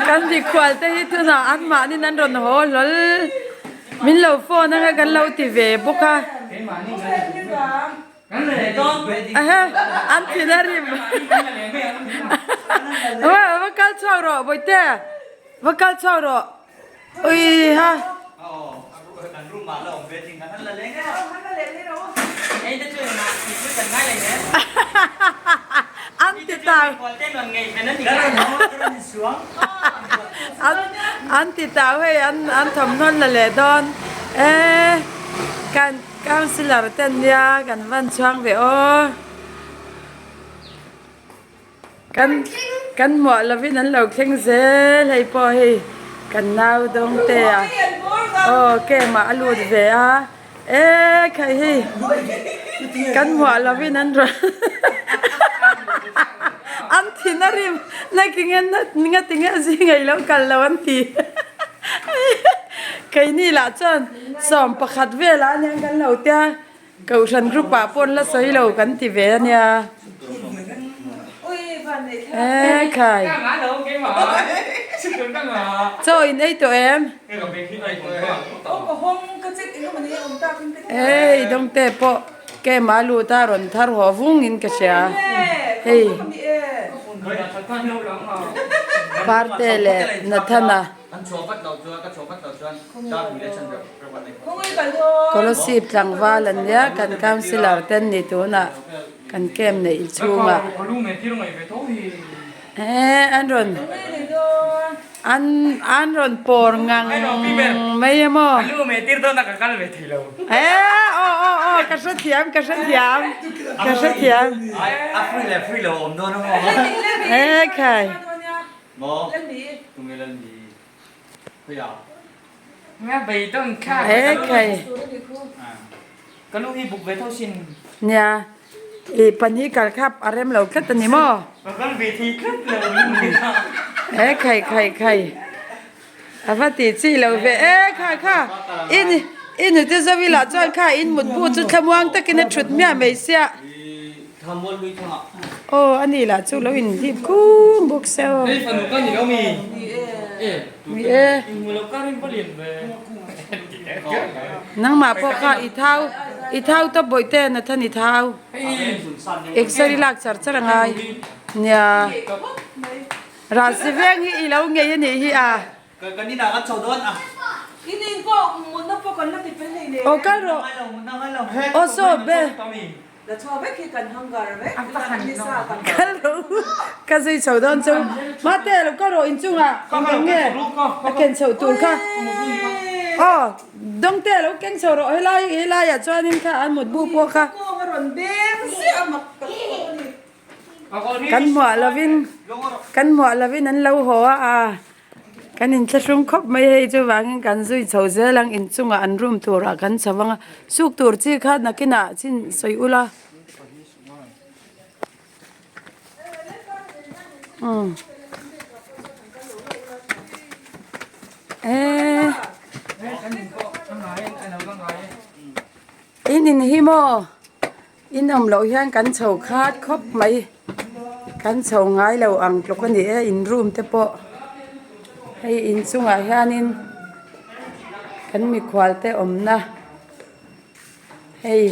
Kan mikhual te hi tunah an mahnin an rawn haw hlawl. Min lo phone anga kan lo ti ve bawk a. Ehe an thin a rim. Va kal chhuak rawh Bawihte. Va kal chhuak rawh. Ui ha. An ti tau. An ti tau hei an an thawmhnaw la leh dawn. E kan councillor ten nia kan van chhuang ve aw. Kan kan hmuah lovin an lo thleng zel hei pawh hei kan nau dawng te a aw camp ah a lut ve a e khai hei kan hmuah lovin an rawn an thin a rim nakinge ngatinge zing ei lo kal lo an ti keini lah chuan 11 velah aniang kan lo tia. Kohhran group ah pawn la sawi lo kan ti ve ania. E khai. Chaw in ei tawh em? Hei dawngte pawh kema lut a rawn thar haw vung in ka hria. Hei Parte leh Nathana. Kolasib tlangval an nia kan councillor ten ni tunah kan camp neih chhungah eh an rawn an an rawn pawr ngang mai a maw eh aw aw aw ka hrethiam ka hrethiam ka hrethiam eh khai. Nia, i pahnih kal kha a rem lo tlat a ni maw? E khai khai khai, a va tih chi lo ve e kha kha, in i nute Zoe lah chuan kha in mutbu chu thlamuang takin a thut hmiah mai sia. Aw a ni lah chu lo in hlip khum bawk se aw. Ni e. Nangmah pawh kha i thau i thau tawp bawih te Nathan i thau. Exer i lak char char a ngai. Nia. Rasi veng hi i lo ngei a nih hi a. Kan inah kan chho dawn a. In in pawh mutna pawh kan la ti fel hlei nen. Aw kal rawh. Aw saw be. La chhuah vek hi kan hangar vek nisa kan Kal rawh u. Ka zui chho dawn chu. Mate lo kal rawh inchungah eng eng nge a ken chhoh tur kha. Aw dawngte lo keng chho rawh helai helaiah chuanin kha an mutbu pawh kha. Kawng a rawn beng ziah a mak tak pawh a ni. Kan hmuah lovin kan hmuah lovin an lo haw a a kan inthlahrung khawp mai hei chuvangin kan zui chho zel ang inchungah an room turah kan chho ang a suk tur chi kha nakinah chin sawi ula umm eh in in hi maw. In awm loh hian kan chho khat khawp mai kan chho ngai lo ang tluk a ni e in room te pawh hei inchungah hianin kan mikhual te awmna hei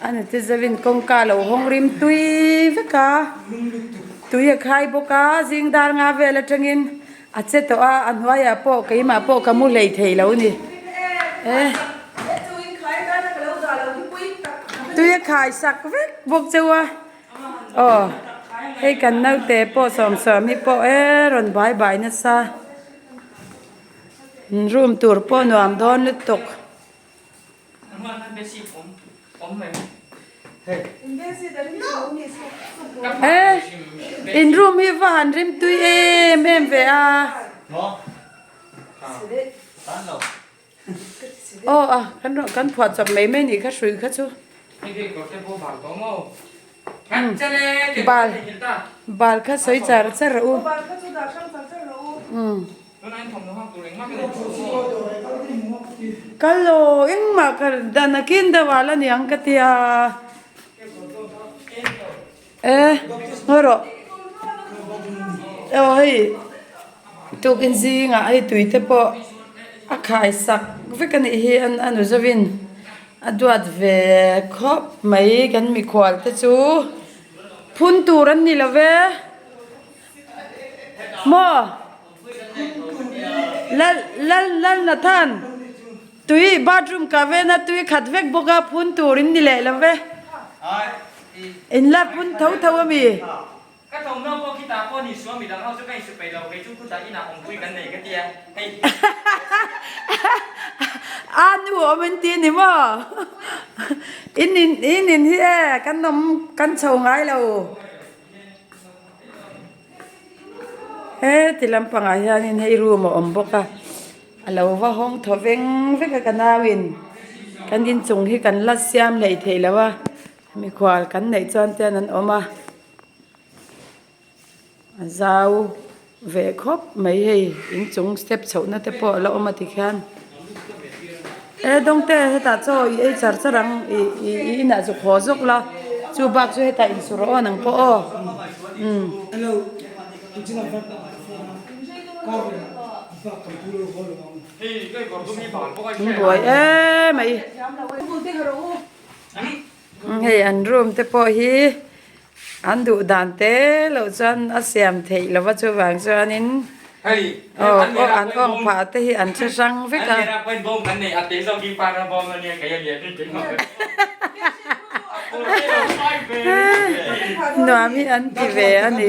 a ni te zeuhin kawngka a lo hawng rim tui vek a tui a khai bawk a zing dar nga vel atangin a che tawh a a hnuaiah pawh keimah pawh ka mu hlei thei lo a ni e tui a khai sak vek bawk cheu a aw hei kan naute pawh sawmsawm hi pawh e rawn bai bai nasa room tur pawh nuam dawn lutuk. E in room hi va han rim tui em em ve a aw a kan rawn kan phuah chawp mai mai nih kha hrui kha chu bal bal kha sawi char char u umm. Kal lo engmah ka dan a kin deuh ah la niang ka tia e ngawi rawh aw hei. Tukin zingah hei tui te pawh a khai sak vek a nih hi a nu zawin a duat ve khawp mai kan mikhual te chu phun tur an ni lo ve maw lal lal lal Nathan tui bathroom kah vena tui khat vek bawk a phun tur in ni leh lo ve in la phun tho tho a mi. Ka thawmhnaw pawh khitah pawh ni suam midang ho chu ka insu peih lo, kei chu khutah inah awmpui kan nei ka tia hei. A nu awm in ti ni maw? In in in in hi e kan awm kan chho ngai lo. He ti lampangah hianin hei room a awm bawk a, a lo va hawng thaw veng vek a ka nauin kan inchung hi kan la siam hleih theih lo a. Mikhual kan neih chuan te an awm a, a zau ve khawp mai hei inchung step chhohna te pawh a la awm a tikhian e dawngte hetah chaw i ei char char ang ih ih i inah zuk haw zawk la chu bak chu hetah insur aw nang pawh aw umm. An buai em mai. Hei an room te pawh hi an duh dan te loh chuan a siam theih lo va chuvang chuanin aw aw an awng phah te hi an hre hrang vek a. Nuam hi an ti ve a ni.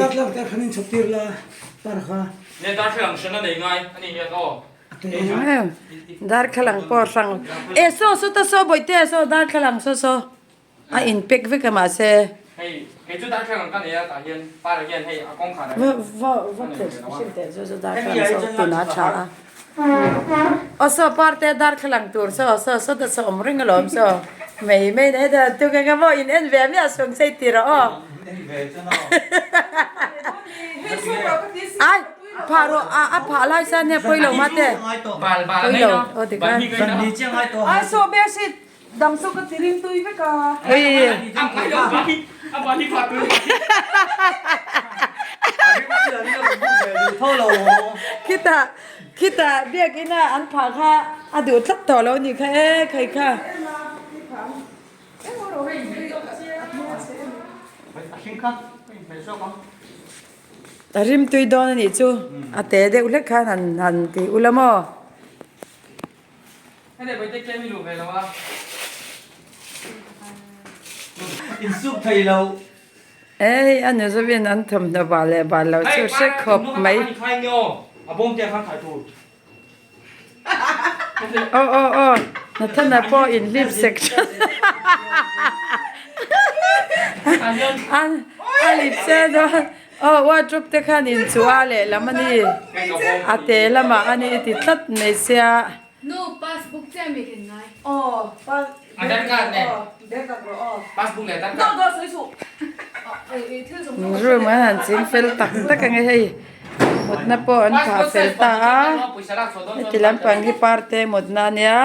Darthlalang pawh hrang e saw saw ta saw bawihte saw darthlalang saw saw a in pack vek a mahse va va va hrilh teh chu chu darthlalang saw tunah a tha a aw saw parte darthlalang tur saw saw saw ta saw awm reng alawm saw mai mai na heta tu ka ka maw in en ve miah sung chei tir a aw ai. Phah rawh a a phah lai chuan nia pawi lo mate pawi lo aw ti khan Ai saw ber si dang chu ka ti ring tui vek a. Khitah khitah biakinn a an phah kha a duh tlat tawh lo ni kha e khai kha. A rim tui dawn a nih chu a te deuh hlek khan han han ti ula maw. Ei a nu zawin an thawmhnaw bal leh bal lo chu hre khawp mai. Aw aw aw Nathana pawh inhlip sek tha a lip se dawn aw wardrobe te khan inchuh a lehlam a ni a te lamah a ni ti tlat mai sia. Room an han ching fel tak tak ang e hei mutna pawh an phah fel ta a heti lampang hi parte mutna a nia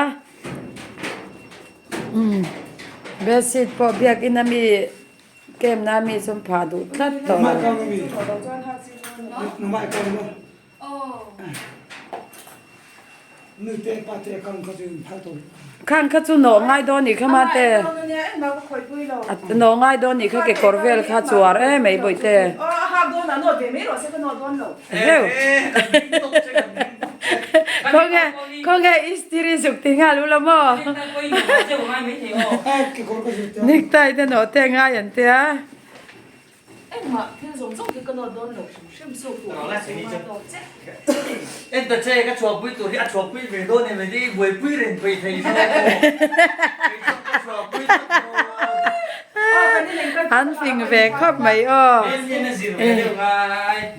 umm bedsheet pawh biakin ami camp na ami chu an phah duh tlat tawh lo. Khang kha chu nawh ngai dawn nih kha mate nawh ngai dawn nih kha kekawr vel kha chuar em mai bawihte heuh khawnge khawnge istiri zuk ti nghal ula maw necktie te nawh te ngai an tia. Engmah thil zawng zawng hi ka nawt dawn lo hrim hrim chu tur hi a sawi ngai tawk che. En ta che, ka chhuahpui tur hi a chhuahpui ve dawn em ni, buaipui reng peih thei zawk aw. Kei chuan ka chhuahpui tawp dawn. An fing ve khawp mai aw.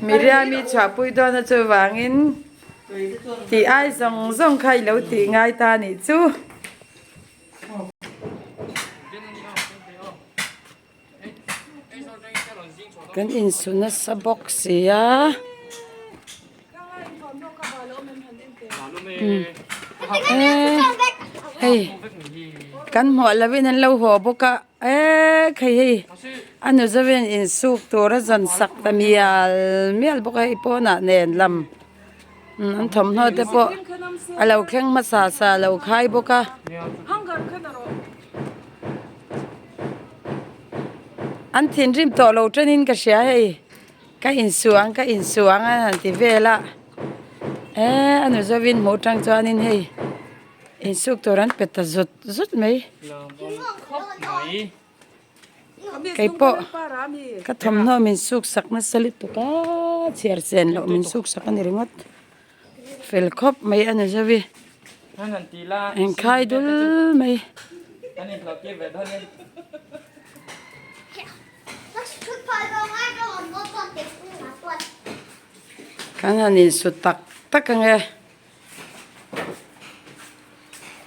Miriam i chhuahpui dawn a chuvangin tih ai zawng zawng kha i lo tih ngai ta nih chu. Kan insu nasa bawk si a hei kan hmuah lovin an lo haw bawk a eee khai hei a nu zawin insuk tur a zawn sak ta mial mial bawk a hei pawnah nen lam. An thawmhnaw te pawh a lo thleng hmasa sa a lo khai bawk a. An thinrim tawh lo tanin ka hria hei ka insuang ka insuang a han ti vel a eh a nu zawin hmuh tang chuanin hei insuk tur an pe ta zut zut mai. Keipawh ka thawmhnaw min suk sak nasa lutuk a chhiar chen loh min suk sak a ni ringawt fel khawp mai a ni zo i engkhai dul mai. Kan han insut tak tak ang e.